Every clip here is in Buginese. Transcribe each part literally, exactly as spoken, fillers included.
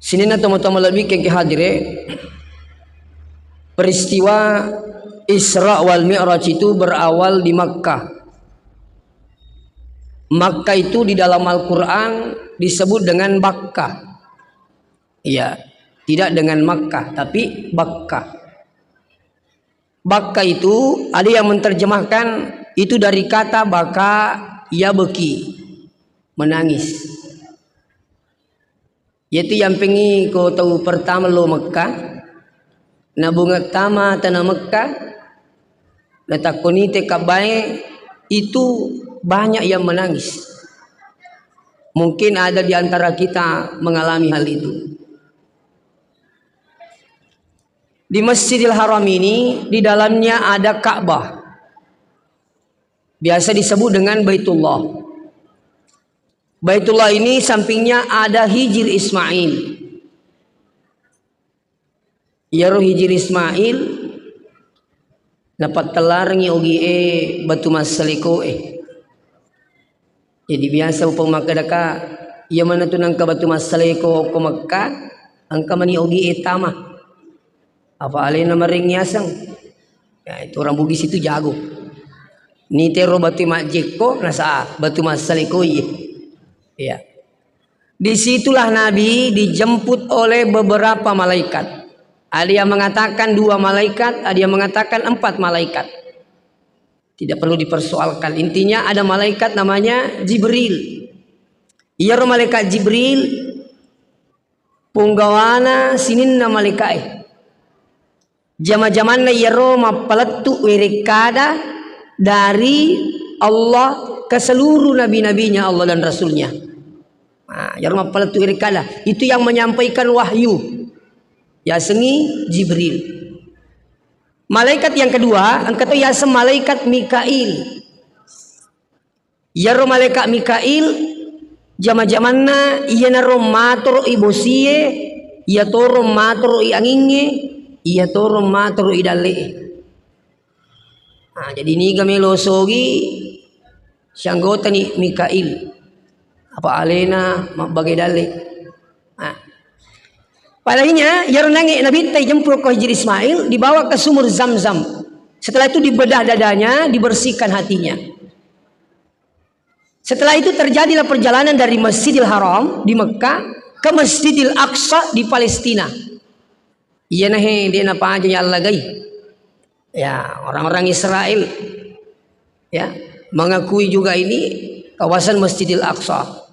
Sininna tomatoa malebbi engkae hadire, peristiwa Isra wal Mi'raj itu berawal di Makkah. Makkah itu di dalam Al-Quran disebut dengan Bakkah. Iya, tidak dengan Makkah, tapi Bakkah. Bakkah itu ada yang menerjemahkan itu dari kata baka yabki, menangis. Yaitu yampengngi ko tau pertama lo Mekkah, nabunga tama tana Mekkah, natakkoni te kabbae itu banyak yang menangis. Mungkin ada di antara kita mengalami hal itu. Di Masjidil Haram ini, di dalamnya ada Ka'bah. Biasa disebut dengan Baitullah. Baitullah ini sampingnya ada Hijir Ismail. Iyaro Hijir Ismail napattellarengngi ogie batu massalekoe. Jadi biasa upau makkedaka, iya manatu nengka batu massaleko ko Mekka, engka mani ogie tama. Apa alena marengngi aseng? Ya, itu orang Bugis itu jago. Nitero batu majjekko, nasa batu massaleko iye. Iya. Disitulah Nabi dijemput oleh beberapa malaikat. Ada yang mengatakan dua malaikat, ada yang mengatakan empat malaikat. Tidak perlu dipersoalkan. Intinya ada malaikat namanya Jibril. Iyaro malaikat Jibril punggawana sininna malaikae. Jama-jamanna iyaro mappalettu werekkada dari Allah ke seluruh nabi-nabinya Allah dan rasulnya. Nah, iyaro mappalettu werekkada. Itu yang menyampaikan wahyu. Yasengi Jibril. Malaikat yang kedua, engka to yaseng malaikat Mikail. Iyaro malaikat Mikail, jama-jamanna iyanaro matoro'i bosie, iyatoro matoro'i angingnge, iyatoro matoro'i dalle'e. Nah, jadi niga melo sogi, sianggotani Mikail. Apa alena mabbagai dalle. Nah. Padahal iyaro nange Nabitta ijemput ko Hijir Ismail, dibawa ke sumur Zamzam. Setelah itu dibedah dadanya, dibersihkan hatinya. Setelah itu terjadilah perjalanan dari Masjidil Haram di Mekah ke Masjidil Aqsa di Palestina. Iyanahe de napaja yallagai. Ya, orang-orang Israel, ya, mengakui juga ini kawasan Masjidil Aqsa.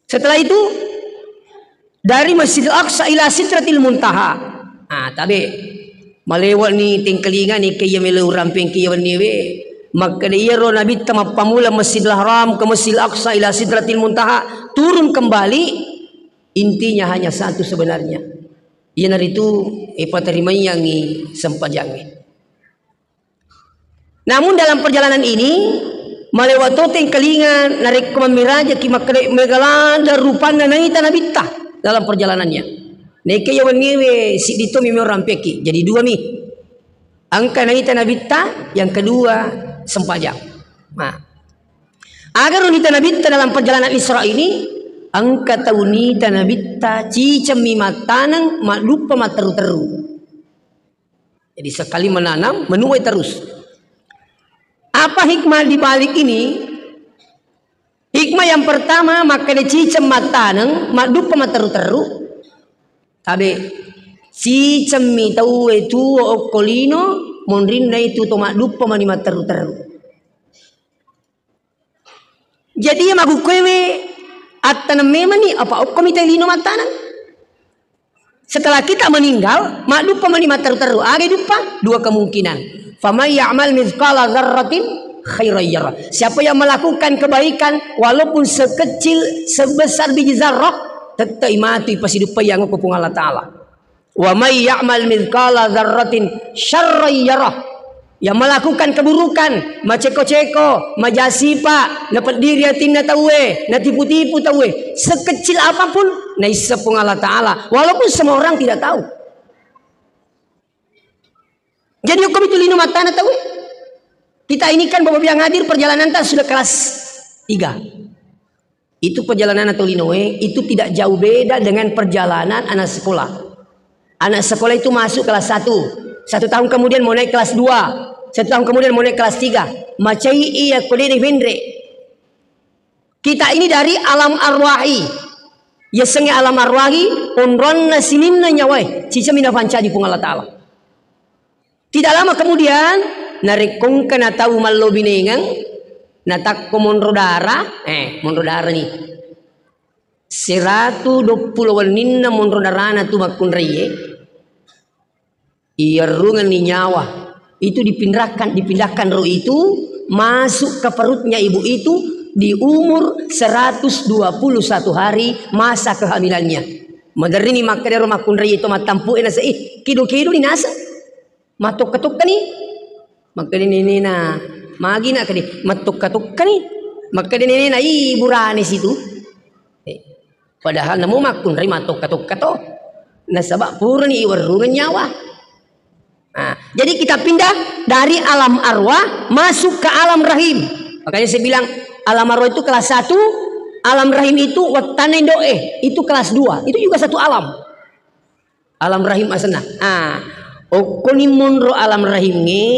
Setelah itu, dari Masjidil Aqsa ila Sidratil Muntaha. Ah, tabe. Malewani tengkalinga ni ke iya melo urampeng ke iya wenniwe. Makkeda iyaro Nabitta mappamula Masjidil Haram ke Masjidil Aqsa ila Sidratil Muntaha, turun kembali, intinya hanya satu sebenarnya. Iyanaritu, eh, paterimayangi sempajangnge. Namun dalam perjalanan ini, malewa to tengkalinga narekko mammirajaki makkeda mega ladang rupanna naita Nabitta dalam perjalanannya. Naekke iya wenniwe siddi to mi meo rampeki, jadi dua mi. Engka naita Nabitta, yang kedua sempajang. Nah, aga ro nita Nabitta dalam perjalanan Isra ini, engka tau nita Nabitta cicemmi mattaneng, madduppa matteru-teru. Jadi sekali menanam, menuai terus. Apa hikmah di balik ini? Hikmah yang pertama, makkeda ciceng mattaneng, madduppa matteru-teru. Tabe, cicemmi tauwe tuo okko lino, monrinna itu to madduppa mani matteru-teru. Jadi, iya magukkuewe attaneng memani, apa okkomi tai lino mattaneng? Setelah kita meninggal, madduppa mani matteru-teru. Aga duppa? Dua kemungkinan. Faman ya'mal mithqala dzarratin khairan yarah. Siapa yang melakukan kebaikan walaupun sekecil, sebesar biji zarrah, tettai matu ipasiduppai angokko Puang Allah Ta'ala. Wa may ya'mal mithqala dzarratin syarran yarah. Yang melakukan keburukan, maceko-ceko, majasipa, napeddiri atinna tauwe, natipu-tipu tauwe, sekecil apapun, naisseng Puang Allah Ta'ala, walaupun semua orang tidak tahu. Jadi, okkomi tu lino mattana tauwe. Kita ini kan, Bapak yang hadir, perjalananta sudah kelas tiga. Itu perjalanan atau linoe itu tidak jauh beda dengan perjalanan anak sekolah. Anak sekolah itu masuk kelas satu, satu tahun kemudian mau naik kelas dua, satu tahun kemudian mau naik kelas tiga. Macai iya kode ni benre. Kita ini dari alam arwahi. Yasengnge alam arwahi, onronna sininna nyawae, cicami nafancaji Puang Allah Ta'ala. Tidak lama kemudian, narekko engka na tau mallobinengeng, natakko monro dara, eh, monro dara ni. Seratu dua puluh wenninna monro darana tu makkunraie, iyarrungenni nyawa. Itu dipindahkan, dipindahkan roh itu masuk ke perutnya ibu itu di umur seratus dua puluh satu hari masa kehamilannya. Maderrini makkeda ro makkunraie to mattampu'e naseng, "Ih, kedo-kedo ni naseng." Mattokka-tokkani. Makkeda nenena, "Magi nak kede?" Mattokka-tokkani. Makkeda nenena, "Ih, burane situ." Eh, padahal namo makkunrai mattokka-tokka to. Nasaba purani iwerrungeng nyawa. Nah, jadi kita pindah dari alam arwah masuk ke alam rahim. Makanya saya bilang alam arwah itu kelas satu, alam rahim itu wettanna indo'e, itu kelas dua. Itu juga satu alam. Alam rahim asenna. Ah, okkoni monro alam rahimnge,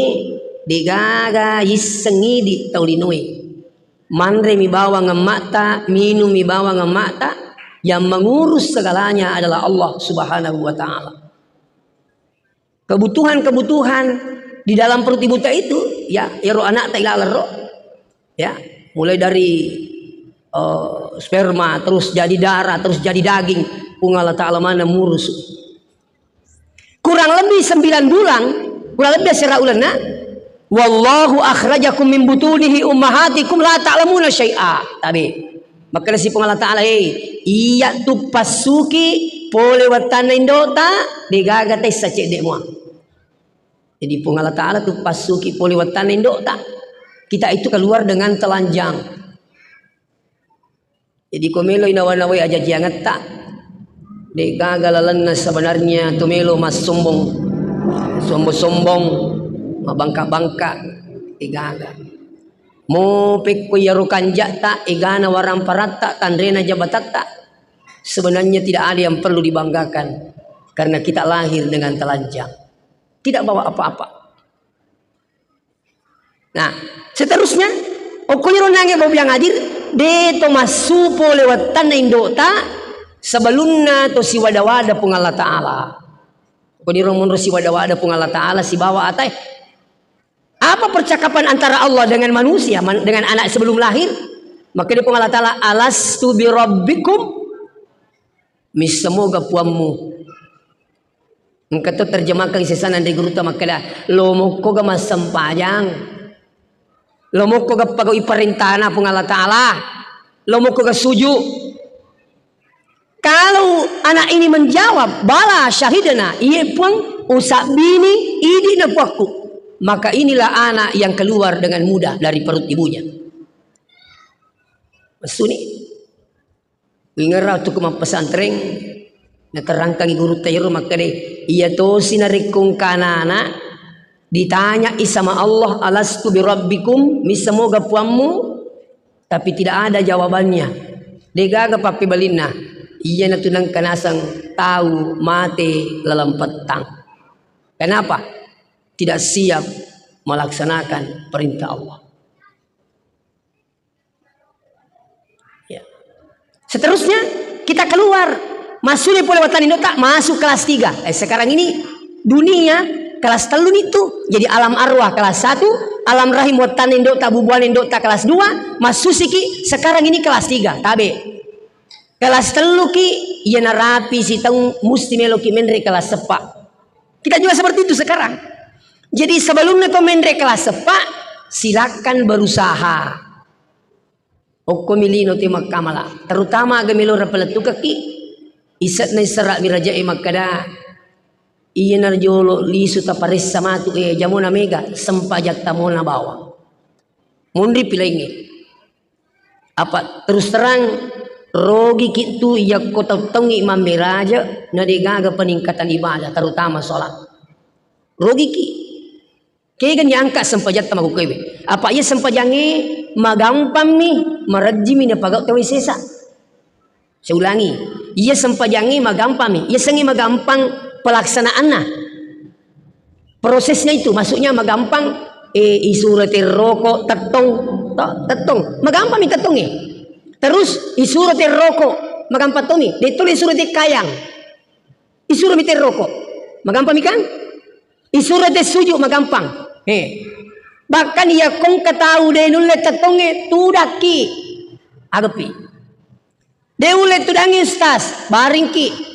degaga yisseng idi tau linoe. Manremi bawang emma'ta, minummi bawang emma'ta, yang mengurus segalanya adalah Allah Subhanahu wa Ta'ala. Kebutuhan-kebutuhan di dalam perut ibuta itu, ya, ero anakta ilaleng ro. Ya, mulai dari, eh, sperma, terus jadi darah, terus jadi daging. Puang Allah Ta'ala mana murus. Kurang lebih sembilan bulan, kurang lebih asera ulenna, "Wallahu akhrajakum min butunihi ummahatikum la ta'lamuna syai'a." Tabe. Makkeda si Puang Allah Ta'ala, "Hei, iya tu passuki pole wettanna indota, degaga tessa cedde mua." Jadi Puang Allah Ta'ala tu passuki pole wettanna indota. Kita itu keluar dengan telanjang. Jadi ko melo inawa-nawai ajajiangetta, degaga lalenna sebenarnya tu melo massombong, sombong-sombong, mabangka-bangka, degaga. Mo pekko iyaro kanja'ta, egana waramparatta, tanrena jabatatta, sebenarnya tidak ada yang perlu dibanggakan karena kita lahir dengan telanjang. Tidak bawa apa-apa. Nah, seterusnya, okkoniro nange bobiang hadir, de to massu pole wettanna indota sebelumna to siwada-wada Puang Allah Ta'ala. Okkoniro monro siwada-wada Puang Allah Ta'ala sibawa atae. Apa percakapan antara Allah dengan manusia, man-, dengan anak sebelum lahir? Maka dia Puang Allah Ta'ala, "Alastu birabbikum?" Missemoga puammu. Engka to terjemahkan sesana dari gurutta makkeda, "Lomokko ga massempajang? Lomokko ga pagau parentana Puang Allah Ta'ala? Lomokko ga suju?" Kalau anak ini menjawab, "Bala syahidna, iye Puang, usabbini idi na puakku." Maka inilah anak yang keluar dengan mudah dari perut ibunya. Massuni. Wingerra tu ke mappesantreng, naterangkangi gurutta iyaro makkeda, iya tosi narekko engka anak-anak, ditanyai sama Allah, "Alastu birabbikum, missemoga puammu?" Tapi tidak ada jawabannya. Degaga pappebalinna. Iyanatu nengka naseng tau mate laleng pettang. Kenapa? Tidak siap melaksanakan perintah Allah. Ya. Seterusnya, kita keluar. Masuk pole wettanna indota, masuk kelas tiga. Eh, sekarang ini dunia kelas tellu ni tu. Jadi alam arwah kelas satu, alam rahim wettanna indota, bubuanna indota kelas dua, massusiki sekarang ini kelas tiga. Tabe. Kelas tellu ki, iya narapi sitaung musti meloki menre kelas seppa. Kita juga seperti itu sekarang. Jadi sebelumnya to menre kelas seppa, silakan berusaha. Okkomi lino te makkamala, terutama aga melo rapalettukekki, ise'na isera mirajae makkeda, "Iyana jolo lisu taparessa matu e, jamona mega, sempajatta mona bawang." Munri pilaingnge. Apa terus terang, rogiki tu yakko tauttongi mammiraja, na degaga peningkatan ibadah, terutama sholat. Rogiki. Kega ni angka sempajatta makkukkuewe. Apa iya sempajangnge magampammi, marejjimi napagau tauwe sesa. Saya ulangi, iya sempajangnge magampammi, iya sengnge magampang pelaksanaanna. Prosesnya itu, maksudnya magampang, eh, isuro terroko tettong, to, tettong. Magampammi tettongnge. Terus isuro terroko, magampang tommi. Detto isuro tekkayang. Isuro mi terroko. Magampang mi kan? Isuro tessuju magampang. Eh. Bahkan iya kongka tau de nulle tettongnge tudakki. Agapi. De ulle tudangi Ustaz, baringki.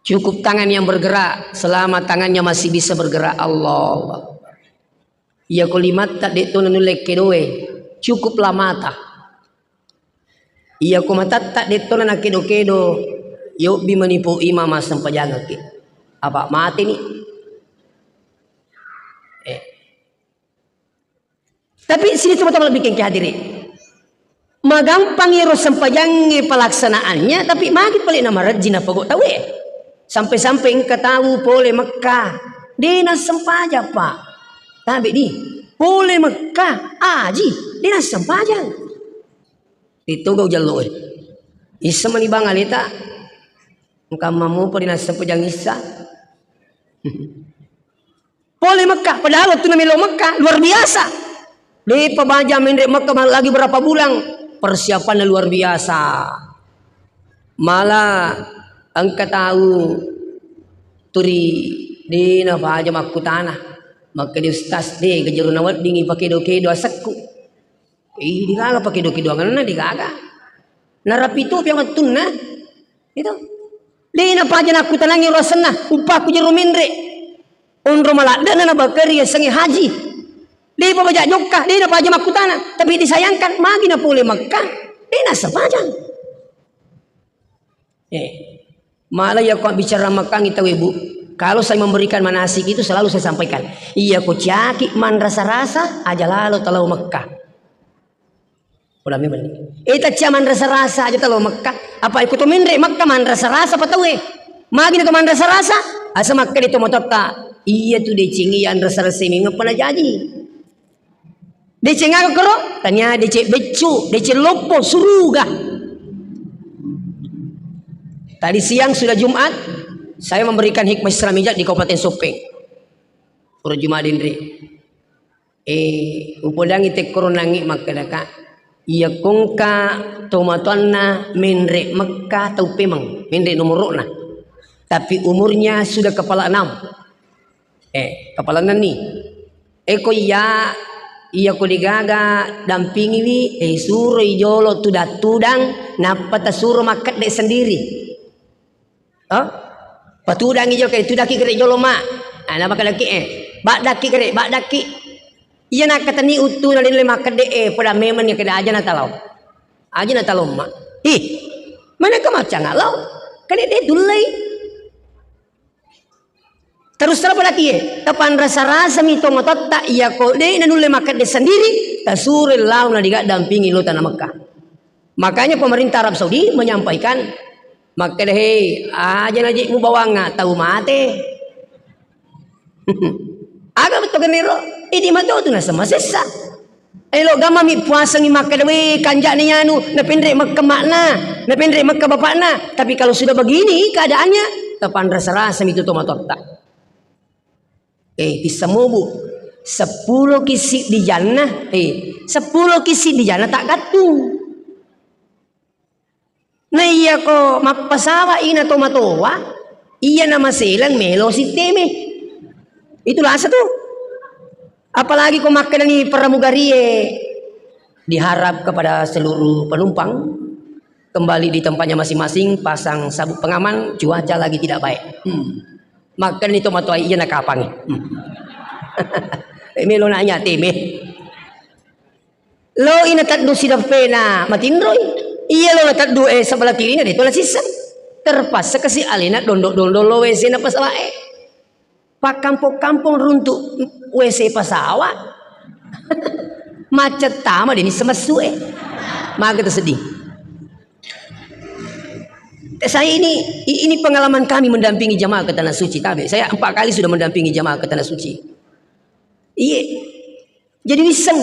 Cukup tangan yang bergerak, selama tangannya masih bisa bergerak. Allahu Akbar. Iya ko limatta de to nulle kedoe, cukuplah mata. Iya ko matatta de to nakedo-kedo, yobbi manipu imam massempajangekki. Apa mateni? Eh. Tapi sini teman-teman lebih kengke hadiri. Magampang ero sempajangnge pelaksanaannya, tapi magi pale na marejji na pogok tauwe. Sampai-sampai engka tau pole Mekah, de nassempajang, Pak. Tabe di, pole Mekah, aji, de nassempajang. Itu gau jallo, eh. Issa mani bang aleta, engka mamu pole nassempajang issa. Pole Mekah, padahal waktu namelo Mekah, luar biasa. Depa baja menre Mekah, malah lagi berapa bulan, persiapannya luar biasa. Malah engka tau turi de nabaja makkutana. Maka di ustaz de, gajero naweddingi pakedo-kedo asekku. Ih, digaga pakedo-kedoangenna, digaga. Narapi topi wettunna. Itu. De napaja nakkutanangi ro asenna, uppaku jero menre. Onro maladde'na nabakeri yasengnge haji. De pabaja jokka, de napaja makkutana. Tapi disayangkan, magi napole Mekah, de nassempajang. Eh, malah iya ko bicara Mekah itu, Ibu. Kalau saya memberikan manasik itu selalu saya sampaikan. Iya ko caki manrasa-rasa, aja lalo talau Mekah. Udah memang. Eh, taccia manrasa-rasa aja talau Mekah. Apa ikut to menre Mekah manrasa-rasa apa tauwe? Magi na to manrasa-rasa? Asa Mekah di to mototta. Iya tu deceng iya anrasa-rasa mengapa na jaji. Deceng aga koro? Tania deceng beccu, deceng loppo, suruga. Tadi siang sudah Jumat, saya memberikan hikmah Isra Mi'raj di Kabupaten Sopeng. Pura Jumat denre. Eh, upodangi tekkoronangi makkedaka, iya kongka tomatoanna menre Mekka tau pemeng, menre nomoro'na. Tapi umurnya sudah kepala enam. Eh, kepala enam ni. Eko iya, iya ko degaga dampingiwi, eh, suroi jolo tudang-tudang, nappa tasuro makkedde sendiri. Oh? Patudangi jolo, ke tudakki gere jolo ma. Ah, namakkedaki, eh, baddakki gere, baddakki. Iya nakkatenni uttu na lele makkedde, eh, pada memang ni keda aja na talau. Aja na talau ma. Ih, mana kemacang lau? Kade de dullai. Terus terang pada kie, tapanrasa-rasami tomatoatta iya ko de nanulle makkedde sendiri, tasuro lao na diga dampingi lo tanah Mekah. Makanya pemerintah Arab Saudi menyampaikan, makkeda, "Hei, aja naji mubawanga tau mate." Aga betul kan ero? Idi mato tu nasama sessa. Elo gamami puasangi makkeda, "We, kanjani anu, napenre Mekka makna, napenre Mekka bapakna." Tapi kalau sudah begini keadaannya, tapanrasa-rasami tu tomatoatta. Eh, tissamobu. Seppulo kisi di janna, eh, seppulo kisi di janna tak gattung. Na iya ko mappasawa ina tomatoa, iya na maselang melo sitteme. Itu lasa tu. Apalagi ko makkedani pramugarie, diharap kepada seluruh penumpang kembali di tempatnya masing-masing, pasang sabuk pengaman, cuaca lagi tidak baik. Hmm. Makkedani tomatoa iya nakapangi. Hmm. Eh, melo nanya teme. Lo ina taddu sidappena matinroi. Iya lo taddu, eh, sebelah kiri na de to nasisseng. Terpaksa kasi alena dondo-dondo lo W C na pesawat, eh. Pakkampong-kampong runtu W C pesawat. Macet tama deni semessu, eh. Maka tersedih. Saya ini, i-, ini pengalaman kami mendampingi jamaah ke Tanah Suci, tabe. Saya empat kali sudah mendampingi jamaah ke Tanah Suci. Iye. Jadi wisseng.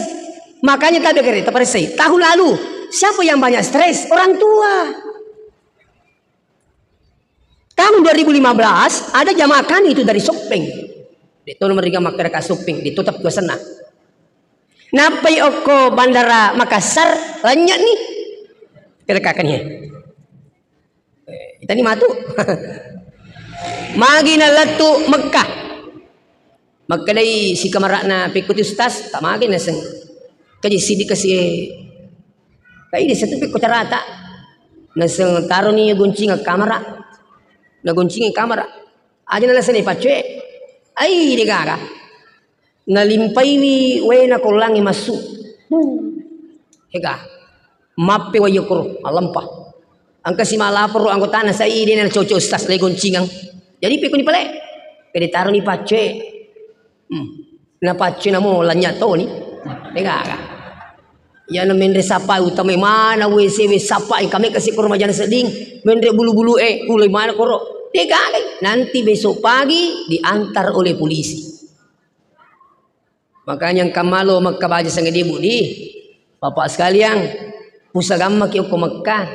Makanya tabe kere, taparessai. Tahun lalu, siapa yang banyak stres? Orang tua. Tahun dua ribu lima belas, ada jamaah kami itu dari Soppeng. Dia tahu mereka makkeda ka Soppeng, dia tetap ke sana. Nappai okko Bandara Makassar, lanynya ni. Kira kakak ni. Eh, tadi matu. Magi na lettu Mekkah. Makkedai si kamara'na, "Pekko tu, Ustaz?" "Tak magi naseng." Kaji sidi kasi, eh, kai desa tu pekko carata. Naseng taroni goncingeng kamara. Na goncingeng kamara. Aja na naseng paccoe. Ai, de gaga. Nalimpaiwi waena kollangnge massu. Huh. Ega. Mappe wai okoro, malempa. Engka si malaporo anggotana, "Sai de na cocok, Ustaz, le goncingeng." Jadi pekko ni pale. Kede taroni paccoe. Hmm. Na paccoe namo lanynya toni. Ega. Iyana menre sapa utama mana W C, we sapa engka meka si koro majana sedding. Menre bulu-bulu e, ulai mana koro. Ega. Nanti besok pagi diantar oleh polisi. Makanya engka malo Mekkah baja sangedi budi. Bapak sekalian, pusa gammaki okko Mekkah.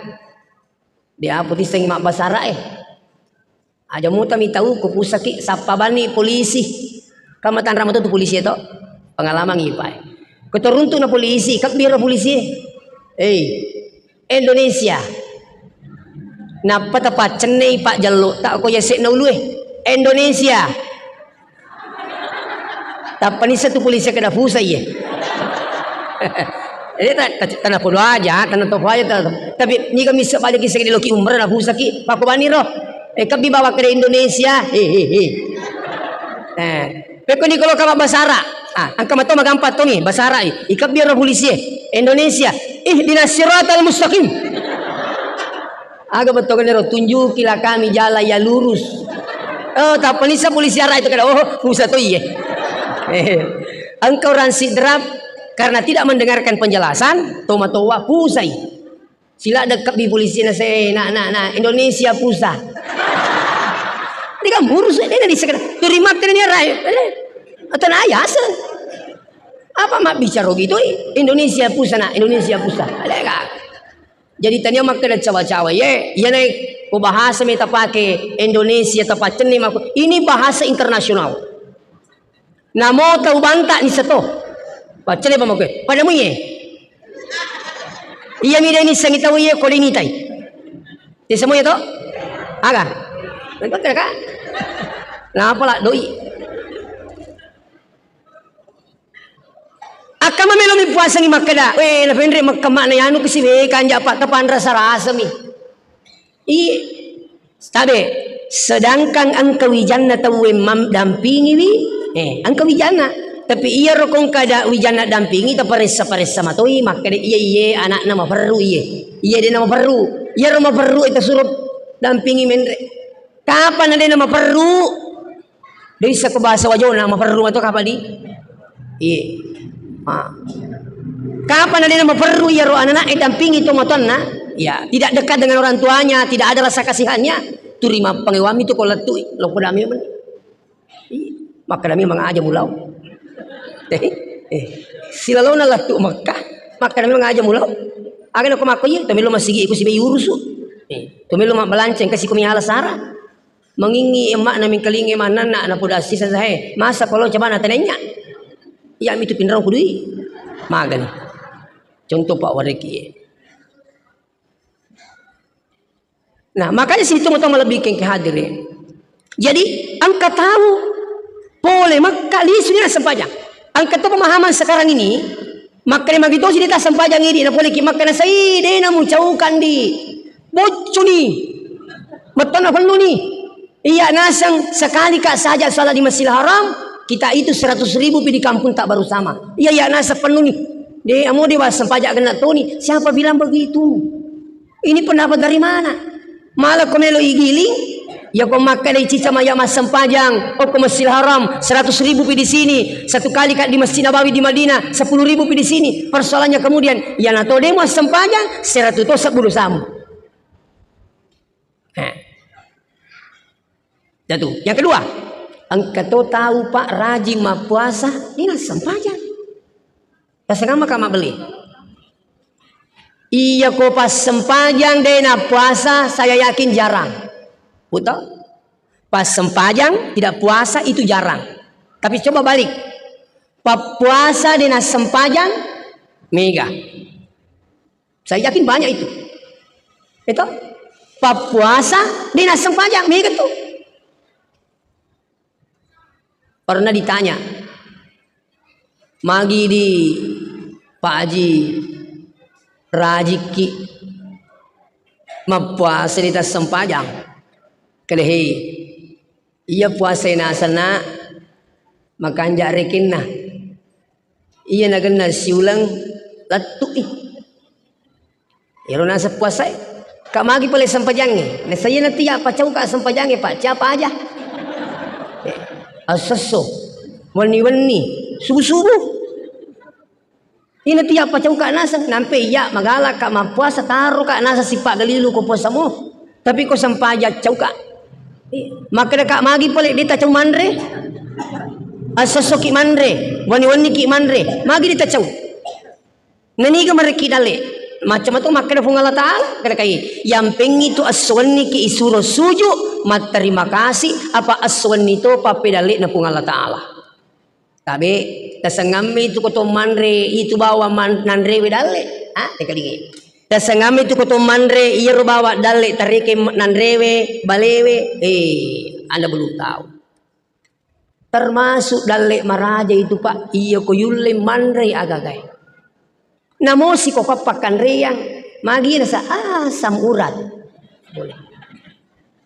Dia apa tissengi mabbasara e. Aja muta mi tau ko pusaki sappa bani polisi. Kama tanra matu tu polisi to. Pengalaman ipa e. Ko toruntu na polisi, kebbira polisi. Eh, Indonesia. Nappa tapaccennei Pak Jallo, tak ko yasekna ulue. Indonesia. Tappa nisseng tu polisi keda pusa iye. Jadi ta-, ta-, tana podo aja, tana topo aja, ta-, tapi niga misseng baja kisseng di loki umrah na pusaki, pako bani ro. Eh, kebbi bawa kede Indonesia. He, he, he. Eh, pekko ni kalau kama basara. Ah, engka mato magampang to mi, basara i. Ikebbi ro polisi e. Indonesia. Ihdinas siratal mustaqim. Aga bettuanna ro, tunjukilah kami jalan yang lurus. Oh, tappa nisseng polisi ara itu kada, oh, pusa to iye. Eh, engka orang Sidrap karena tidak mendengarkan penjelasan, tomatoa pusai. Sila dekat bi polisi na se, na, na, na, Indonesia pusa. Dia kan burus, dia dari sekedar, dari makan ni arai. Eh, atau na ayasa. Apa mak bicara gitu, eh? Indonesia pusa, nak, Indonesia pusa. Ada kak? Jadi tania makkeda cawa-cawa, ye, iya naik ko bahasa meta pake Indonesia, tapaccenni mako. Ini bahasa internasional. Namo tau Banta ni seto. Paccenne pa mako. Pada muye. Iya mi deni sangi tau iye ko deni tai. Ti semuanya to? Aga? Napa kira, Kak? Napa lah doi? Akkama melo mi puasangi makkeda, "We, na penre makka makna yanu kesi we kanja pa kapanrasa-rasami." I, tabe, sedangkan engka wijanna tauwe mam-, dampingiwi, eh, engka wijanna. Tapi iyaro kongka da-, wijanna dampingi, taparessa-paressa matoi, makkeda, "Iya, iye, anakna maperru, iye. Iye, dena maperru." Iyaro maperru, eh, tasuro dampingi menre. Kapan na dena maperru? De issako bahasa wajona maperru atau kapang di? Iya. Ah. Kapan adena maperru iyaro anana e dampingi tomatoanna? Ya, tidak dekat dengan orang tuanya, tidak ada rasa kasihannya. Turi mappangewami tu ko lettu, lo ko dami men. Iya. Makkadami mangaja mulau. Eh, eh. Silalona lettu Mekah, makkadami mangaja mulau. Aga nako makko iya, to melo masigi ku sibe urusu. Eh, to melo mabbalanca engka siko miala sara. Mangingi emmakna mingkalingi mannanna na poda sisa sahe. Masa kolo cabana tenenya. Iya mitu pinrang kudui. Magani. Contoh Pak wareki. Nah, makanya situ tong malebbi kengke hadir ya. Jadi, engka tau pole Makka lisu ni sempajang. Engka to pemahaman sekarang ini, Makkeda magi tosi de tassempajang idi, napoleki makkeda sai de namucaukan di. Boccuni. Metto napelluni. Iya naseng sekali ka saja salat di Masjidil Haram, kita itu seratus ribu pi di kampung tak baru sama. Iya, iya naseng pennuni. De amo de wassempajang genna toni. Siapa bilang begitu? Ini pendapat dari mana? Malah ko melo igiling, ya ko makkeda cica maya massempajang, okko Masjidil Haram, seratus ribu pi di sini, satu kali ka di Masjid Nabawi di Madinah, sepuluh ribu pi di sini. Persoalannya kemudian, ya nato de massempajang, seratus to sepuluh samu. Nah. Satu. Yang kedua, Engka to tau, Pak, rajin mappuasa, de' nassempajang. Tasengammaka mabelli. Iya ko passempajang de' nappuasa, saya yakin jarang. Betul? Passempajang, tidak puasa, itu jarang. Tapi coba balik. Pappuasa de' nassempajang, mega. Saya yakin banyak itu. Itu? Pappuasa de' nassempajang, mega tu. Pernah ditanya, "Magi di Pak Haji rajikki mappuasa de' tassempajang?" Kede, "Hei, iya puasa naseng, Nak, makanja' rekenna. Iya nagenna siuleng lettu'i." Ero naseng puasae, "Ka magi pale sempajangnge?" Naseng, "Iya natiya pacauka sempajangnge, Pak. Siapa aja?" Eh, assesso, wenni-wenni, subuh-subuh. Iya natiya pacauka naseng, nampe iya magalaka mappuasa, taroka naseng sipa galilu ko puasamu. Tapi ko sempajang cauka. Makkedaka magi pale de' tacau manre? Assessoki manre, wenni-wenniki manre. Magi de' tacau? Naniga marekki dalle? Macam to makkeda Puang Allah Ta'ala, kada kai, "Yampengngi tu esso wenniki isuro suju, matterima kasih, apa esso wenni to pappedalle na Puang Allah Ta'ala." Tabe, tasengammi tu ko to manre, itu bawa man-, nanrewe dalle. Ah, tekalinge. Tasengammi tu ko to manre, iyaro bawa dalle tareke nanrewe, balewe. Eh, Anda belum tahu. Termasuk dalle maraja itu, Pak, iya ko yulle manre agagae. Namosi ko pappakkanreang, magi nasa asam urat.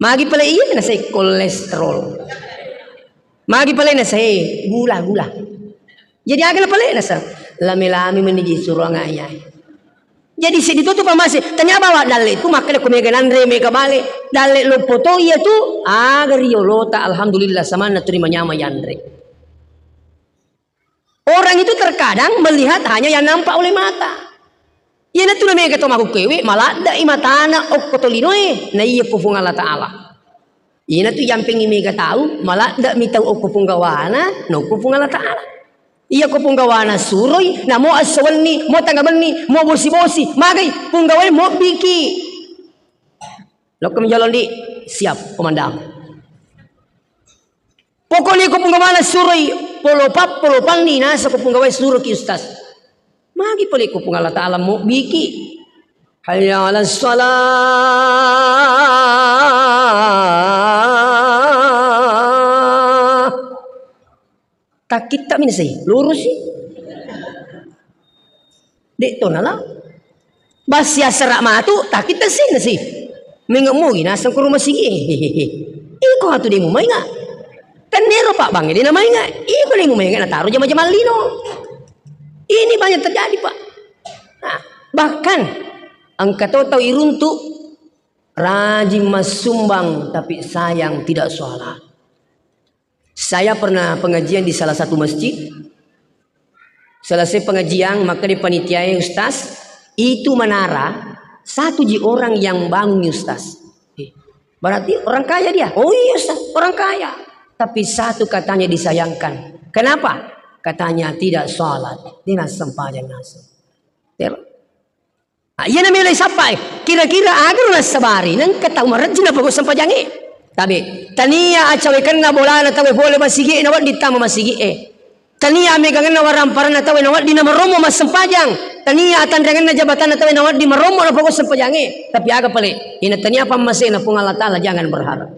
Magi pale iya nasa kolesterol. Magi pale nasa, eh, gula, gula. Jadi aga na pale nasa, lame-lame menni ji suruang ayah. Jadi seddi to tu pamase, tania bawa dalle tu makkeda ko mega nanre, mega bale. Dalle loppo to iya tu, aga riolota, alhamdulillah, samanna tu rimanyama yanre. Orang itu terkadang melihat hanya yang nampak oleh mata. Iyanatu na mega to makkukkuewe, maladde'i matana okko tolinoe, na iya ko Puang Allah Ta'ala. Iyanatu yampengngi mega tau, maladde'mi tau okko punggawana, na okko Puang Allah Ta'ala. Iya ko punggawana suroi, namo esso wenni, mo tengnga benni, mo bosi-bosi, magai punggawae mobbiki. Lokko menjolong di, siap, komandan. Pokoknya ko punggawana suroi, polopa-, polopanni nasa ko punggawae suroki ustaz. Magi pale ko Puang Allah Ta'ala mobbiki. Hayya 'alas shalah. Takkitta mi nasai, lurusi. De' to nala. Bassi assara matu, takkitta si nasi. Menga moi naseng ko rumah sigi. Iko atu de' mumainga. Kan nero Pak Bang de' namainga. Iko de' mumainga nataro jama-jama lino. Ini banyak terjadi, Pak. Nah, bahkan engka to tau iruntu rajin massumbang tapi sayang tidak sholat. Saya pernah pengajian di salah satu masjid. Selesai pengajian, maka di panitiae, "Ustaz, itu menara, satu ji orang yang bangun, Ustaz." Eh, berarti orang kaya dia? "Oh iya, Ustaz, orang kaya. Tapi satu katanya disayangkan." "Kenapa?" "Katanya tidak sholat." Dia sempajang naseng. Ter- Ah, iyana melo isappae. Kira-kira agaro nassabari, nengka tau marejjing napogau sempajangnge. Tabe, tania acawekenna bolana tauwe pole masigi'e nawedding tama masigi'e. Tania amegangenna waramparanna tauwe nawedding namarommo massempajang. Tania atanreangenna jabatanna tauwe nawedding marommo napogau sempajangnge. Tapi aga pale, ina tania pammasena Puang Allah Ta'ala, jangan berharap.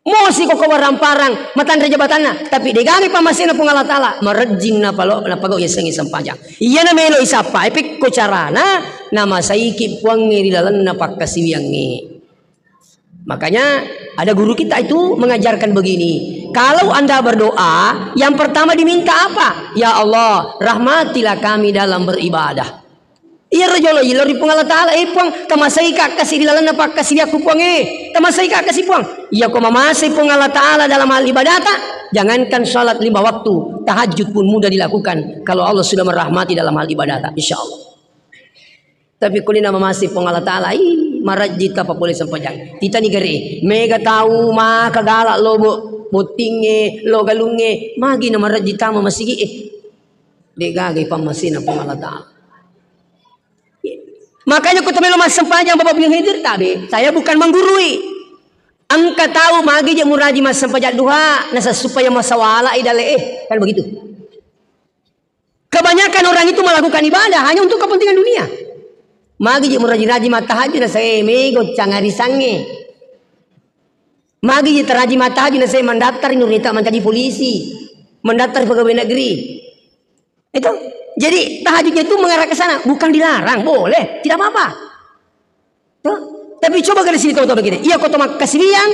Mosi ko ko waramparang, matanre jabatanna, tapi degaga pammasena Puang Allah Ta'ala, marejjing napalo-, napagau yasengnge sempajang. Iyana melo isappae pekko carana, namasaiki Puangnge ri lalenna pakkasiwiangnge. Makanya ada guru kita itu mengajarkan begini, kalau Anda berdoa, yang pertama diminta apa? "Ya Allah, rahmatilah kami dalam beribadah." Iyaro jolo ilo ri Puang Allah Ta'ala, "Eh Puang, tamasaika kasi ri lalenna pakkasiwiakku Puang, eh. Tamasaika kasi Puang." Iya ko mamasai Puang Allah Ta'ala dalam hal ibadata, jangankan salat lima waktu, tahajud pun mudah dilakukan kalau Allah sudah merahmati dalam hal ibadata, insya Allah. Tapi ko dena mamasai Puang Allah Ta'ala, ih, marajji tapa pole sempajang. Titani gare, mega tau maka gala lobo. bottingnge, lo galungnge, magi namarejji tama masigi'e. De'gaga ipammasena Puang Allah Ta'ala. Makanya ko to melo massempajang Bapak Ibu yang hadir tabe, saya bukan menggurui. Engka tau magi je muraji massempajang duha, nasa supaya masawala i dale, eh, kan begitu. Kebanyakan orang itu melakukan ibadah hanya untuk kepentingan dunia. Magi je muraji-raji mattahajud, nasa, eh, mego cangarisangnge. Magi je taraji mattahajud, nasa, eh, mendaftar nurita menjadi polisi, mendaftar pegawai negeri. Itu. Jadi tahajudnya itu mengarah ke sana, bukan dilarang, boleh, tidak apa-apa. Tuh. Tapi coba ke sini tahu-tahu begini. Iya, kau makkasiwiang,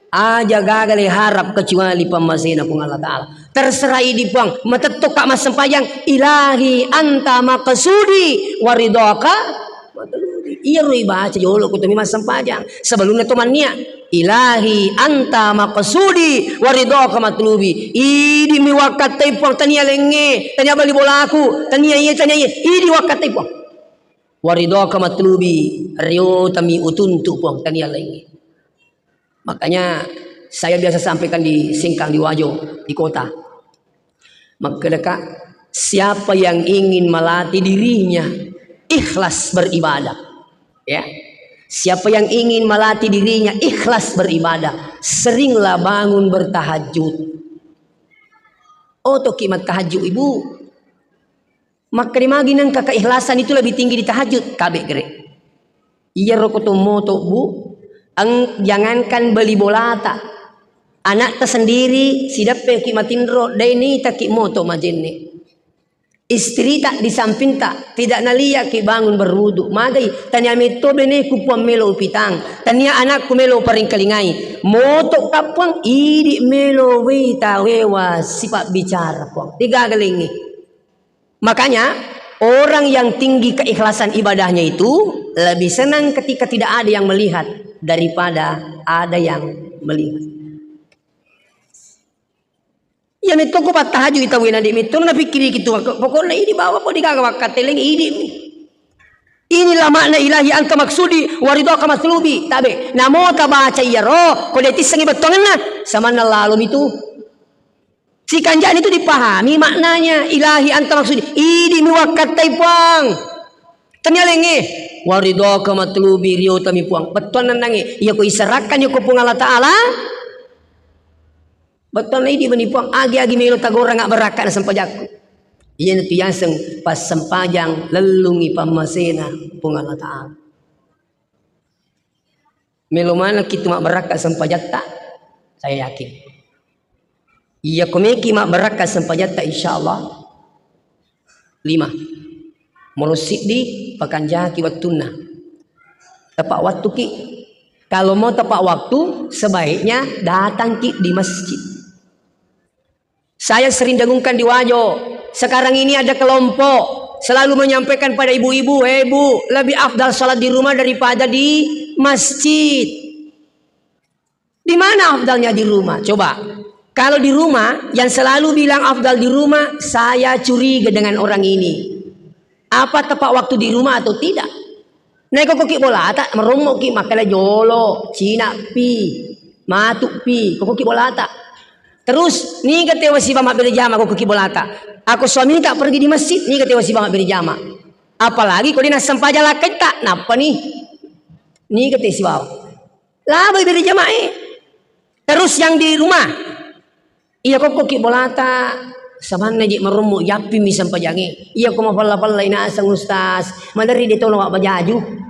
aja gagal harap kecuali pammasena Puang Allah Ta'ala. Terserah idi Puang, matetto ka massempajang, ilahi anta maqsudi waridhaka matlubi. Iya roi baca jolo ko to mi massempajang. Sebelumnya to mannia, ilahi anta maqsudi waridhaka matlubi. Idi mi wakkattai Puang, tania lengnge, tania bali bolaku, tania iye, tania iye. Idi wakkattai Puang. Waridhaka matlubi, riotami utuntu Puang, tania laingnge. Makanya saya biasa sampaikan di Singkang, di Wajo, di kota. Makkedaka, siapa yang ingin melatih dirinya ikhlas beribadah, ya. Siapa yang ingin melatih dirinya ikhlas beribadah, seringlah bangun bertahajud. Oh, toki mattahajud, Ibu. Makkeda magi nengka keikhlasan itu lebih tinggi di tahajud, tabe gere. Iyaro ko to moto, Bu, eng-, jangankan beli bolata, anakta sendiri sideppe ki matinro, dai nitaki moto majenne. Istrita di sampingta, tidak nalia ki bangun berwudu, magai, tania metto beneku Puang melo upitang, tania anakku melo paringkalingai, moto ka Puang, idi melo wita wewa sipa bicara Puang. Tiga gelengi. Makanya, orang yang tinggi keikhlasan ibadahnya itu lebih senang ketika tidak ada yang melihat daripada ada yang melihat. Iya metto ko pattahaju ita wena di metto na pikiri kitu, pokokna idi bawa po digaga wakkateleng idi. Inilah makna ilahi anta maksudi waridhaka matlubi. Tabe, namo tabaca iyaro, ko de tissengi bettuangenna, samanna lalo mitu. Sikanjani tu dipahami maknanya, ilahi anta maksudi, idi mi wakkattai Puang. Tania lengnge, waridhaka matlubi, riotami Puang. Bettuanna nangnge, iya ko iserakan iya ko Puang Allah Ta'ala, bettuanna idi mani Puang, agi-agi melo tagorang abbarakka na sempajakku. Iya natu yaseng passempajang lellungi pammasena Puang Allah Ta'ala. Melo maneng kitu mabbarakka sempajatta, saya yakin. Iya ko meki mabbarakka sempajatta, insya Allah. Lima. Molo siddi, pakanjaki wettunna. Tepat waktu ki. Kalau mau tepat waktu, sebaiknya datang ki di masjid. Saya sering dengungkan di Wajo, sekarang ini ada kelompok selalu menyampaikan pada ibu-ibu, "Eh, Bu, lebih afdal sholat di rumah daripada di masjid." Di mana afdalnya di rumah? Coba. Kalau di rumah, yang selalu bilang afdal di rumah, saya curiga dengan orang ini. Apa tepat waktu di rumah atau tidak? Naiko koki bolata, merommoki makkeda jolo, cina pi, matu pi, kokoki bolata. Terus, niga tewa siba mabbere jama kokoki bolata? Ako suamita pergi di masjid, niga tewa siba mabbere jama? Apalagi ko de nassempajang lakkaitta, nappa ni. Niga te sibawa? Labai bere jamae. Terus yang di rumah, iya kokkoki bolata, samanna je marommo, yappimi sempajange. Iya ko mapella-pella naseng, Ustaz, maderri de tolo mabbajaju.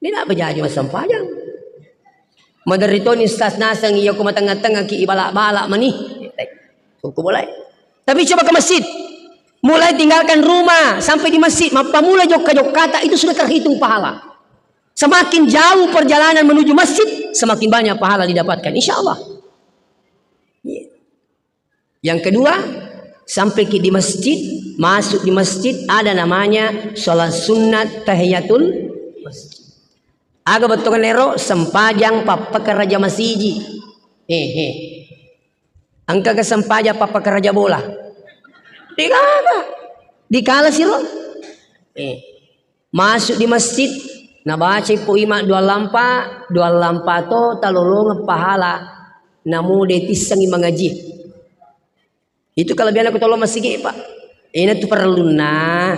De na bajaju massempajang. Maderri toni, Ustaz, naseng, iya ko matengnga-tengnga ki ibala-bala mani. Kokko bolai. Tapi coba ke masjid. Mulai tinggalkan rumah sampai di masjid, mappamula jokka-jokkata, itu sudah terhitung pahala. Semakin jauh perjalanan menuju masjid, semakin banyak pahala didapatkan, insya Allah. Iya. Yang kedua, sampai ki di masjid, masuk di masjid, ada namanya sholat sunat tahiyatul masjid. Aga bettuanna ero? Sempajang pappakaraja masiji. Hehe. Engka ke sempajang pappakaraja bola? Degaga. Dikala siro. Eh. Masuk di masjid, nabacai po ima dua lampa, dua lampa to talolongeng pahala. Namo de tissengi mangaji. Itu kelebihan aku tolong masigi, Pak. Ini tuh perluna.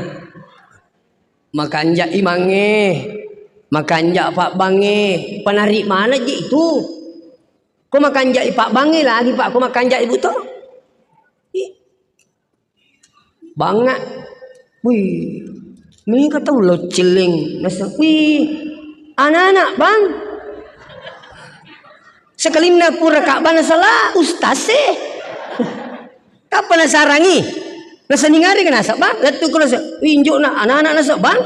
Makanja imange, makanja Pak Bange, penari mana ji itu? Ko makanja Pak Bange lagi, Pak, ko makanja Ibu to? Ih, banga. Wih, mega tau lo cilling. Nasa, wih, anak-anak, Bang. Sekalinna pura Ka'bah nasala, ustaz e. Kappa nasarangi? Naseningari ke nasa, Bang? Lettu ko nasa, wih, injo na anak-anak nasa, Bang.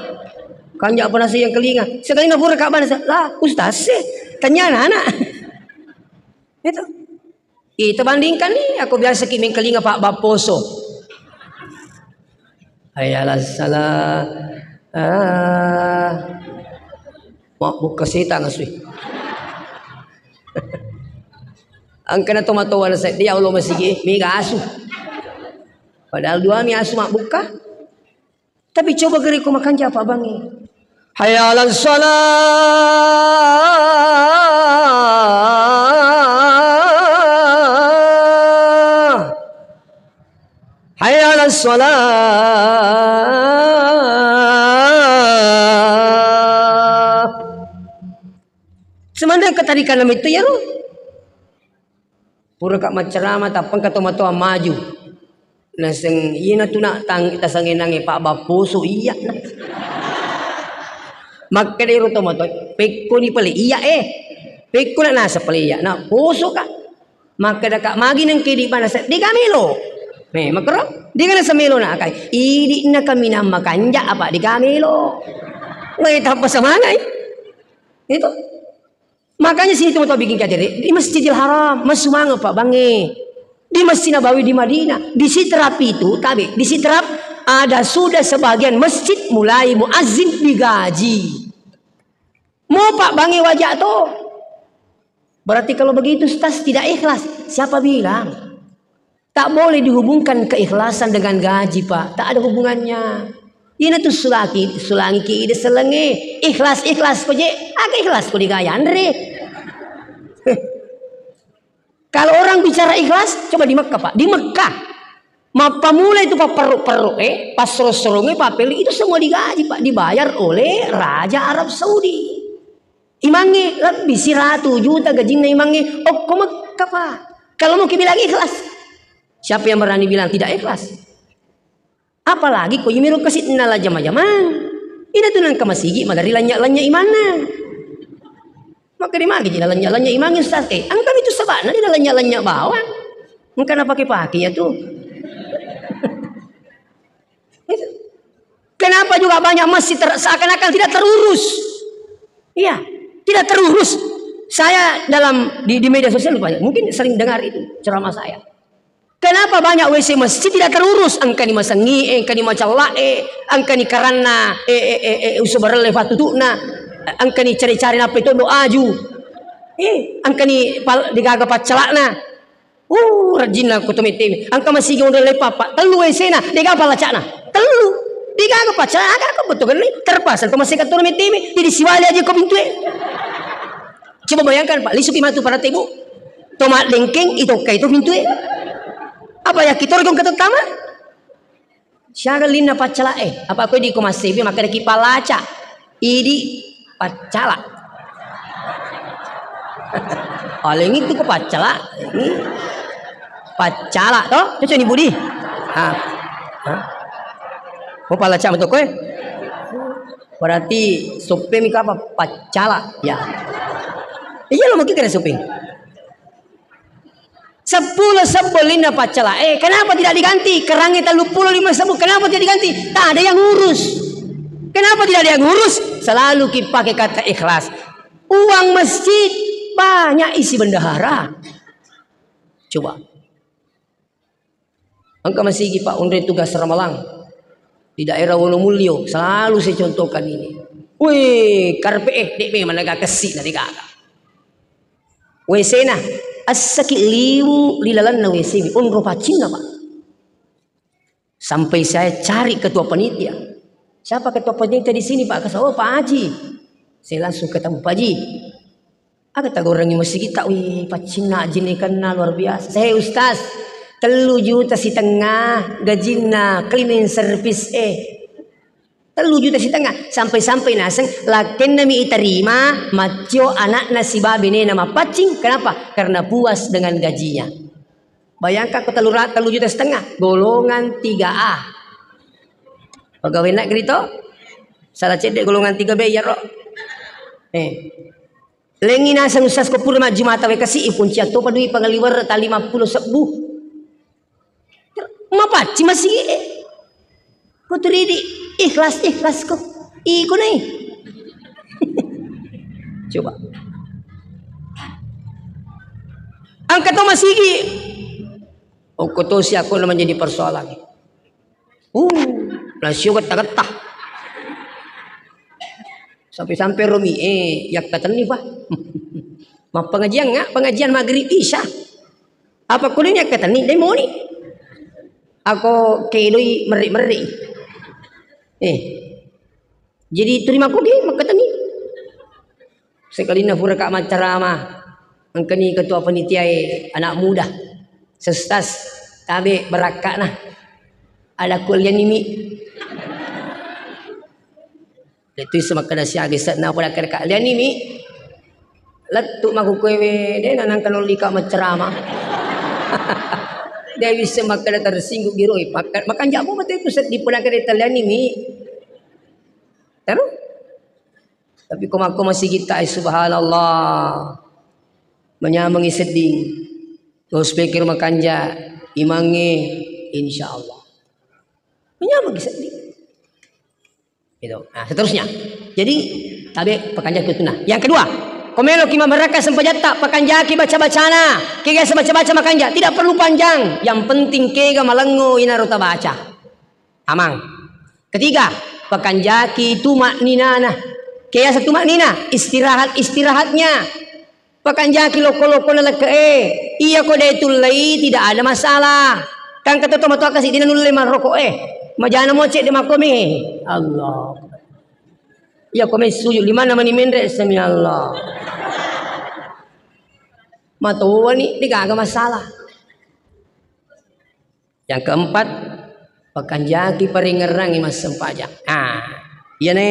Kanja apa nasa yang kelinga? Sekalinna pura Ka'bah nasa, lah, ustaz e. Tanya anak-anak. Itu. Ita bandingkan nih, aku biasa ki mengkelinga Pak Bapposo. Hayya 'alas shalah. Ah. Mabbukka setang asui. Angkana tomatoa na seddi, ya Allah, masigi, mega asu. Padahal dua mi asu mabbukka. Tapi coba gere ko makanja apa bangi. Hayya 'alas shalah. Hayya 'alas shalah. Sebenarnya ketarikan itu ya lo. Pura ka maccerama, tappang ka tomatoa maju. Naseng, iyana tu nak tang-, tasangenange Pak Bapposo, iya na. Makkeda iro tomatoa, pekkoni pale iya eh. Pekko na nasa pale iya, na poso ka. Makkeda ka magi nengke di mana se-, dega melo. Me, makero, dega nasa melo na akai. Idi na kaminang makanja apa dega melo. Weh, tappa semangat, eh. Itu. Makanya sini teman-teman bikin kajian di Masjidil Haram, masumanga Pak Bange. Di Masjid Nabawi di Madinah, di Sitrap itu, tabe, di Sitrap ada sudah sebagian masjid mulai muazin digaji. Mau Pak Bange wajak to. Berarti kalau begitu Ustaz tidak ikhlas. Siapa bilang? Tak boleh dihubungkan keikhlasan dengan gaji, Pak. Tak ada hubungannya. Ina tu sulaki, sulangi ki ide selenge. Ikhlas, ikhlas ko je. Aga ikhlas ko digaya anre. Kalau orang bicara ikhlas, coba di Mekah, Pak. Di Mekah. Mappamula itu papperru-perru, eh, passorong-sorongnge, papeli, itu semua digaji, Pak. Dibayar oleh Raja Arab Saudi. Imangnge lebih siratu juta gajinna imangnge. Okko Mekah, Pak. Kalau mau kibilang ikhlas. Siapa yang berani bilang tidak ikhlas? Apalagi ko yumiro kasi nala jama-jamang. Ina tu nangka masigi magari lanya-lanya imanna. Maka di magi jina lanya-lanya imangnge, Ustaz? Eh, angka itu sebabnya dia lanya-lanya bawang. Engka na pake-pake ya tu. Kenapa juga banyak masjid ter-, seakan-akan tidak terurus? Iya, tidak terurus. Saya dalam di, di media sosial banyak, mungkin sering dengar itu ceramah saya. Kenapa banyak W C masjid tidak terurus? Engkani masengi, eh, engkani macalla, eh, engkani karanna, eh, eh, eh, eh, usubarelle fatutukna, engkani cari-cari nappe todo aju. Eh, engkani pal-, digaga paccalakna. Uh, rajinna ko to mettemi. Engka masigi onrong leppappa, tellu W C-na, degaga pallacakna. Tellu. Degaga paccalak, aga ko betul kan ni? Terpaksa to masigi to mettemi. Jadi siwali aja ko pintue. Coba bayangkan, Pak, lisuki matu pada tebu. To maddengkeng, itokkai to pintue. Apa yakin to rego engka to tama? Siaga linna paccala, eh, apa koe di ko massebi makkeda ki palaca. Idi paccala. Paling itu ko paccala. Ini paccala to, cocok ni Budi. Ah. Hah? Oh, palaca betul koe. Berarti soppe mi kapa paccala. Ya. Iya lo mungkin kena soppe. Seppulo sebbu linna paccala. Eh, kenapa tidak diganti? Kerangi tellu puluh lima sebbu, kenapa tidak diganti? Tak ada yang ngurus. Kenapa tidak ada yang ngurus? Selalu kipake kata ikhlas. Uang masjid banyak isi bendahara. Coba. Engka masigi, Pak, onrong tugas ramalang di daerah Wonomulyo, selalu saya contohkan ini. Wih, karpe, eh, dek memang naga kesi na degaga. W C-na, assaki liwu ri lalenna W C, onrong pacinna, Pak. Sampai saya cari ketua panitia. Siapa ketua panitia di sini, Pak? Kata, "Oh, Pak Haji." Saya langsung ketemu, "Pak Haji, Aga tagorengngi masigitta, wih, paccinna ajinikenna luar biasa. Saya, Ustaz, tellu juta setengah gajinna cleaning service e. Tellu juta setengah. Sampai-sampai naseng, lakkennami iterima, maccio anakna siba benena mappaccing. Kenapa? Karena puas dengan gajinya. Bayangkan ko tellu ra-, tellu juta setengah, golongan tiga A. Pegawai negeri to? Salah cedde golongan tiga B iyaro. Eh. Lengi naseng Ustaz ko pura majjumata wae kasi, ipuncia topa dui pangaliwer ta lima puluh sebbu. Mapaccing masigi e. Ko turidi ikhlas, ikhlas ko. Iko nai. Coba. Engka to masigi. Okko tosi akko na menjadi persoalan. Uh, lasio getta-getta. Sampai-sampai romi, eh, yakkatenni, Pak. Mappengajian nggak? Pengajian maghrib isya. Apa kuliah yakkatenni? Dai moni. Ako kedoi merri-merri. Eh, jadi terima kopi makkatenni. Sekalina pura ka maccarama, engkani ketua panitiae anak muda. Sestas, tabe barakkana. Ada kuliah nimi. Lettu isse makkeda siaga isse, napa nakkeda ka, "Liani mi, lettu mako koe we, de na nangka nolli ka maccarama." De wisse makkeda tersinggung giro, eh, pakka-, makanja mo mate ku seddi pole nakkeda taliani mi. Terus? Tapi ko makko masigitta, eh, subhanallah. Manyamengi sedding. Terus pikir makanja, imange, insyaallah. Manyamengi sedding. Gitu. Nah, seterusnya. Jadi, tabe pakanjaki wettunna. Yang kedua, ko meloki mabbarakka sempajatta, pakanjaki baca-bacana. Kega baca-baca makanja, tidak perlu panjang. Yang penting kega malengo inaro tabaca. Amang. Ketiga, pakanjaki tumakninana. Kega tumaknina, istirahat-istirahatnya. Pakanjaki lokko-lokkona lekke'e. Iya ko de tullei, tidak ada masalah. Kan kata to matoa kasi dina nulle marroko'e. Majana mo cedde makkomi. Allah. Iya ko mai sujud, limanna mani menre, sami Allah. Matoani, de gaga masalah. Yang keempat, pakanjaki paringerrangi massempajang. Ah, iyane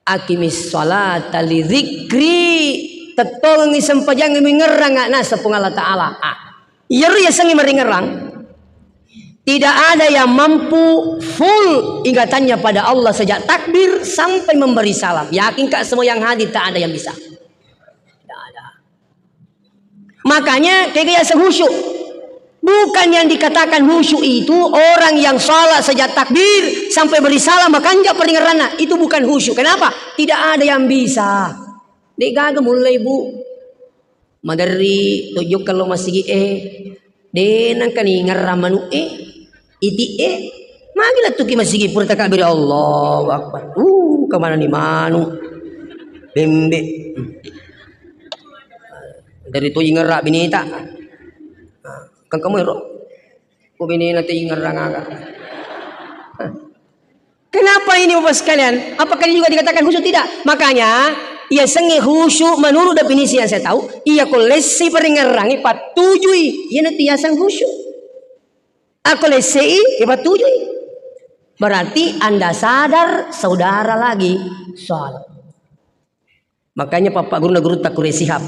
aqimis sholata li dzikri, tettongengi sempajang mingerrang naseng Puang Allah Ta'ala. Ah, iyaro yasengnge maringerrang. Tidak ada yang mampu full ingatannya pada Allah sejak takbir sampai memberi salam. Yakin ka semua yang hadir tak ada yang bisa. Tidak ada. Makanya, kega yaseng khusyuk. Bukan yang dikatakan khusyuk itu orang yang salat sejak takbir sampai beri salam, makanja paringerranna. Itu bukan khusyuk. Kenapa? Tidak ada yang bisa. De gaga mullei, Bu. Maderri tojokka lo masigi e. De nangkani ngerrang manu e. Iti e, magi lettuki masigi pura takabbiri, Allahu Akbar. Uh, kemanani manu. Bembe. Dari to ingerra bineta. Kan kamu ero. Ko binena te ingerrang aga. Kenapa ini, Bapak sekalian? Apakah ini juga dikatakan khusyuk? Tidak. Makanya, yasengnge khusyuk menurut definisi yang saya tahu, iya ko lesse paringerrangi pattujui, iyana tu yaseng khusyuk. Ako lessei, ya patujui. Berarti Anda sadar, saudara lagi sholat. Makanya papa guruna gurutta Kure Sihab.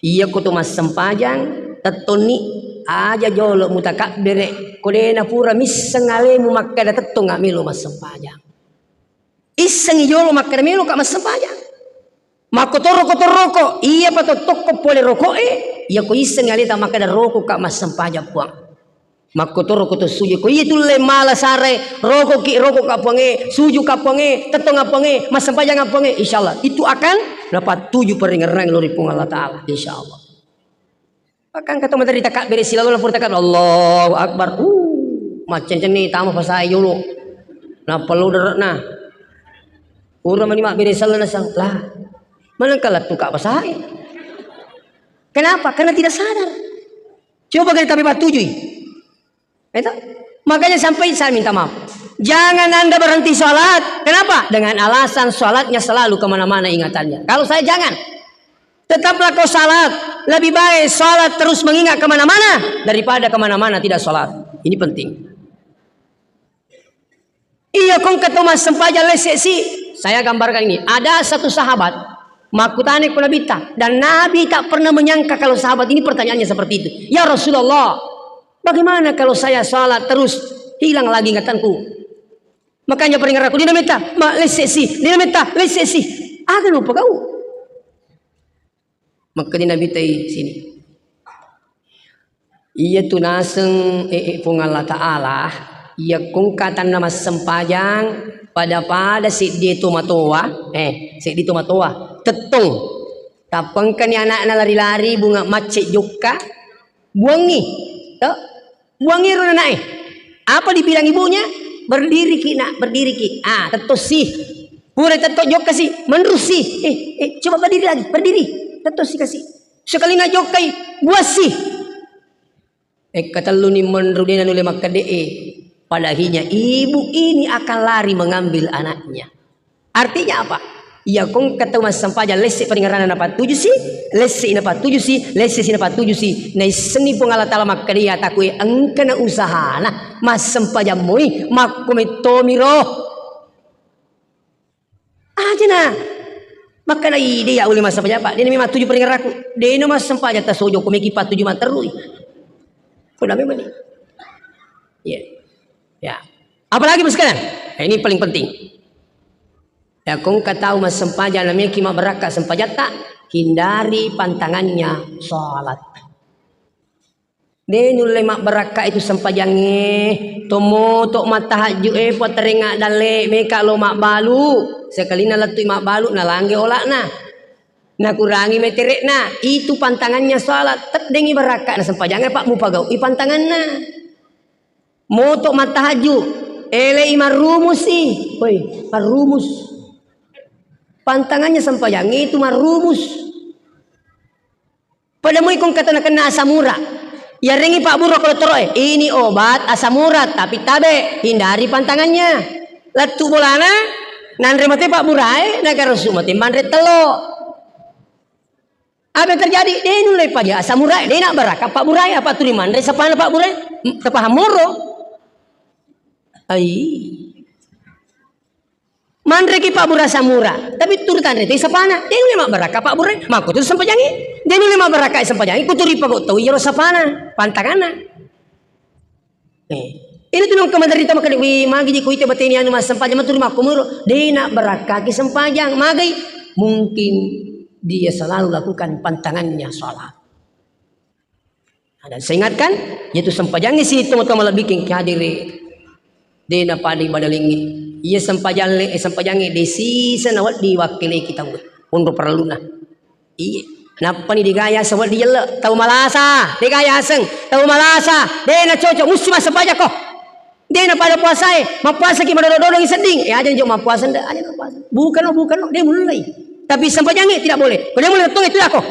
Iya ko to massempajang, tettonni aja jolo mutakabbere, ko dena pura misseng alemu makkada tettong melo massempajang. Issengi jolo makkada melo ka massempajang. Makkotoro-kotoro roko, iya pa to tokko pole roko'e, iya ko issengi aleta makkada roko ka massempajang Puang. Makkotoro ko to sujud, ko iya tulle mala sare, roko ki, roko ka Puange, sujud ka Puange, tettong ka Puange, massempajang ka Puange, insyaallah itu akan dapat tujuh paringerrang lori Puang Allah Ta'ala, insyaallah. Pakangka to maderri takabbere silalo na pura takabbere, Allahu Akbar. Uh, maccenni tama pasae jolo. Nappa lo dere'na. Pura mani mabbere sella nasang. Lah, manengka lettu ka pasae. Kenapa? Karena tidak sadar. Coba kita tapi patujui. Itu. Makanya sampai saya minta maaf. Jangan Anda berhenti sholat. Kenapa? Dengan alasan sholatnya selalu kemana-mana ingatannya. Kalau saya jangan. Tetaplah kau salat. Lebih baik salat terus mengingat kemana-mana daripada kemana-mana tidak salat. Ini penting. Iya, kongka tau massempajang lesse si. Saya gambarkan ini. Ada satu sahabat makkutana ko Nabitta, dan Nabi tak pernah menyangka kalau sahabat ini pertanyaannya seperti itu. "Ya Rasulullah, bagaimana kalau saya salat terus hilang lagi ingatanku?" Makanya paringerrakku, "Dina metta, ma lesse si, dina metta, lesse si." Aga no pagau. Makkeda Nabitta, "Sini. Iya tu naseng, eh, eh, Puang Allah Ta'ala, iya kongka tanna massempajang pada-pada seddi tomatoa, eh, seddi tomatoa, tettong. Tappengkani anakna lari-lari, bunga macce jokka, buangi. Toh? Buangi ro anaknya. Apa dibilang ibunya? Berdiri ki, nak, berdiri ki." Ah, tetto si. Pura tetto jokka si, menru si. Eh, eh, coba berdiri lagi, berdiri. Tetto si kasi. Sekalina jokkai, buas si. Eh, katelluni menru, dena nulle makkedde, eh. Pada akhirnya ibu ini akan lari mengambil anaknya. Artinya apa? Iya kongka tau massempajang lesse paringerranna napattuju si, lesse napattuju si, lesse si napattuju si. Naissenni Puang Allah Ta'ala makkeda, iya takue engkana usahana massempajang moi, makko mettomi ro. Aja na. Makkeda, "Ide ya ule massempajang, Pak. Dena memang tuju paringerraku. Dena massempajang tasojo ko meki pattuju matterui." Ko dame meni. Iya. Ya. Apalagi, Bos, sekarang? Nah, ini paling penting. Ya, kongka tau massempajang, nameki mabbarakka sempajatta, hindari pantangannya salat. De nulle mabbarakka itu sempajangnge, tommoto mattahajju e, puatterengnga dalle, meka lo mabbalu, sekalina lettui mabbalu, nalangge olakna. Nakurangi meterekna, itu pantangannya salat, teddengi barakka na sempajangnge, Pak, mupagaui pantanganna. Moto mattahajju, elei marrumusi. Woi, marrumus. Pantangannya sempajangnge itu marrumus. Pada moi kong kata nakenna asam urat. Yarengi Pak Buru ko dottoroe, ini obat asam urat, tapi tabe, hindari pantangannya. Lettu bolana, nanre mate Pak Burae, nagarusu mate manre tello. Apa yang terjadi? De nulle paja asam urat, de na barakka Pak Burae, apa turi manre sapana Pak Burae? Hmm, tapaham moro. Ai. Manreki Pak Bura asam urat, tapi turu tanre toi sapana. De nulle mabbarakka Pak Bura, makkutu sempajangi. De nulle mabbarakka sempajangi, kuturi pago toi iyaro sapana, pantanganna. Eh, ini tu nongko menderita makkeda, "Wi, magi ji kuita bateni anu massempajang, maturi makkumuro." De na barakkaki sempajang, magai? Mungkin dia selalu lakukan pantangannya salat. Nah, dan saya ingatkan, yaitu sempajangnge sining tomatoa malebbiking ki hadiri. De na pada ibadalingngi. Iya sempajalle, eh, sempajangnge de sisa nawedding wakkeleki tau. Onro parelluna. Iya. Nappani de gaga yaseng wedding yelle. Tau malasa, de gaga yaseng. Tau malasa, de na cocok, musti massempajakko. De na pada puasae, mappuasaki madodong-dodongi sedding. Eh, aja jo mappuasa nda, aja mappuasa. Bukan, bukan, de mulai. Tapi sempajangnge tidak boleh. Ko de mulai tong itu dako.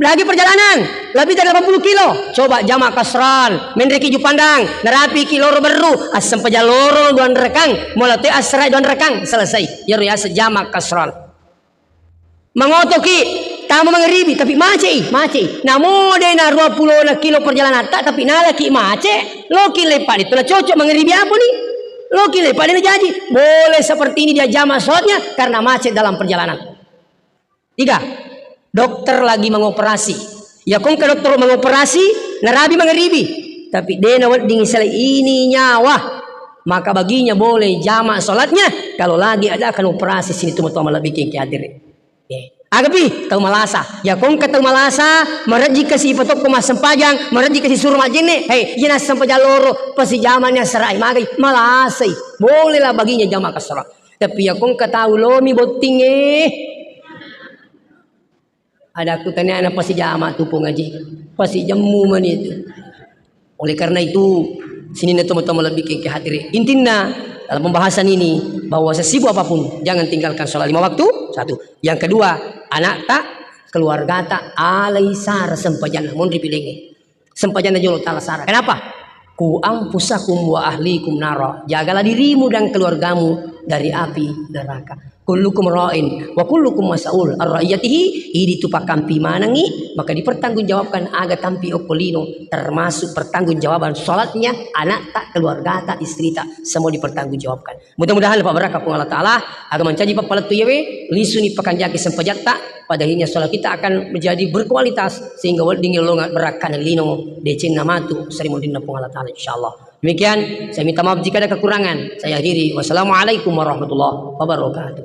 Lagi perjalanan lebih dari delapan puluh kilo. Coba jamak kasran, menreki Jupandang, narapiki loro berru, assempajang loro dua rekang, mula toi assarai dua rekang, selesai. Iyaro yaseng jamak kasran. Mangotoki, tama mangeribi, tapi macei, macei. Namo de na dua puluh kilo perjalananta, tapi nalaki mace, loki lepa itu na cocok mangeribi apa ni? Loki lepa de na jaji. Boleh seperti ini dia jamak sholatnya karena macet dalam perjalanan. Tiga, dokter lagi mengoperasi. Ya kongka dokter mengoperasi, narabi mangeribi. Tapi de na wedding selai ini nyawa. Maka baginya boleh jamak sholatnya kalau lagi ada akan operasi sining tomatoa malebbiking ki hadiri. Eh, agapi tau malasa. Ya kongka tau malasa, marejji kasi ipatokko massempajang, marejji kasi suro majjenne. Hei, iya nassempajang loro, pasijamani assarai magai, malasai. Bolehlah baginya jamak kasra. Tapi ya kongka tau lomi bottingnge. Ada aku tanya apa sijama tu pung aji. Pasti jemmu mani itu. Oleh karena itu, sininna tomatoa malebbiking ki hadiri. Intinya, dalam pembahasan ini, bahwa sesibuk apapun, jangan tinggalkan sholat lima waktu, satu. Yang kedua, anakta, keluargata, alai sara sempajanna, monri pilengnge. Sempajanna jolo tala sara. Kenapa? Ku anfusakum wa ahlikum nara. Jagalah dirimu dan keluargamu dari api neraka. Kullukum ra'in wa kullukum mas'ul ar ra'iyatihi, idi tu pakampi manengi, maka dipertanggungjawabkan aga tampi okko lino, termasuk pertanggungjawaban salatnya, anakta, keluargata, istrita, semua dipertanggungjawabkan. Mudah-mudahan lepa barakka Puang Allah Ta'ala, aga mancaji pappalettu iyawe, lisuni pakanjaki sempajatta, pada akhirnya salat kita akan menjadi berkualitas, sehingga wedding lolonga barakkana lino, decenna matu, seri munrinna Puang Allah Ta'ala, insyaallah. Demikian, saya minta maaf jika ada kekurangan. Saya akhiri. Wassalamualaikum warahmatullahi wabarakatuh.